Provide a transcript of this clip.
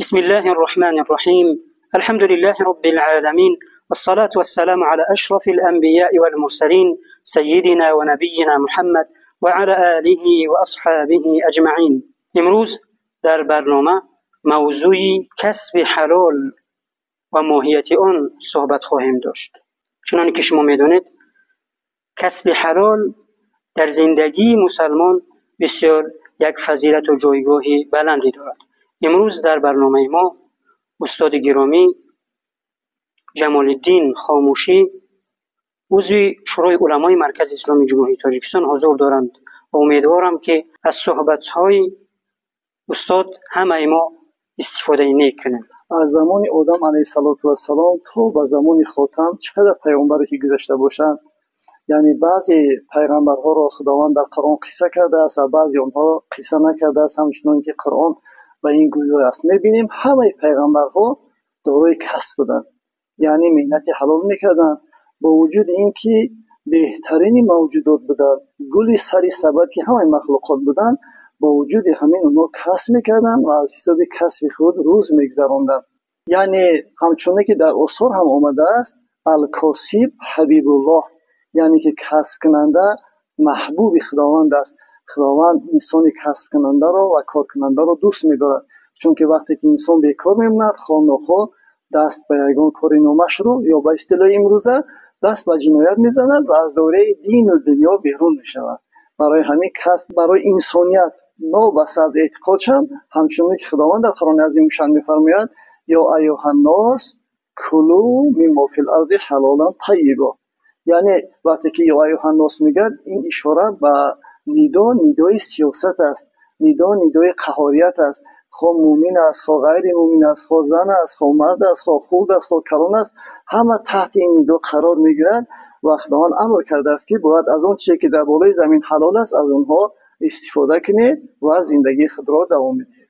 بسم الله الرحمن الرحيم. الحمد لله رب العالمين، والصلاة والسلام على أشرف الأنبياء والمرسلين، سيدنا ونبينا محمد وعلى آله وأصحابه أجمعين. امروز در برنامه موضوع کسب حلال و ماهیت آن صحبت خواهیم داشت. چنانکه که شما میدانید، کسب حلال در زندگی مسلمان بسیار یک فضیلت و جایگاه بلندی دارد. امروز در برنامه ما استاد گرامی جمال الدین خاموشی، عضو شورای علمای مرکز اسلامی جمهوری تاجیکستان حضور دارند و امیدوارم که از صحبت‌های استاد همه ما استفاده نیک کنیم. از زمان آدم علیه السلام تا به زمان خاتم چقدر پیامبری که گذشته باشند، یعنی بعضی پیغمبرها را خداوند در قرآن قصه کرده است و بعضی آنها قصه نکرده است. همچنان که قرآن به این گویا است، میبینیم همه پیغمبرها دارای کسب بودند، یعنی مهنت حلال میکردند. با وجود اینکه بهترین موجودات بودند، گل سر سبد که همه مخلوقات بودند، با وجود همین اونا کسب میکردند و از حساب کسب خود روز میگذراندند. یعنی همچنان که در آثار هم آمده است، الکاسب حبیب الله، یعنی که کسب کننده محبوب خداوند است. خداوند انسان کسب کننده را و کار کننده را دوست می‌دارد، چون که وقتی که انسان بیکار می‌ماند، خواه ناخواه دست به یگان کار نامشروع یا به اصطلاح امروزه دست به جنایت می‌زند و از دوره دین و دنیا بیرون می‌شود. برای همین کسب برای انسانیت نابسته از اعتقادش هم، همچنین که خداوند در قرآن عظیم شأن می‌فرماید: یا ایها الناس کلوا مما فی الارض حلالا طیبا. یعنی وقتی که یا ایها الناس میگه، این اشاره به ندا، ندای سیاست است، ندا ندای قهاریت است. خواه مؤمن است، خواه غیر مؤمن است، خواه زن است، خواه مرد است، خواه خرد است، خواه کلان است، همه تحت این ندا قرار میگیرند و خداوند امر کرده است که باید از آن چیزی که در بالای زمین حلال است از آنها استفاده کنید و زندگی خود را دوام بدهید.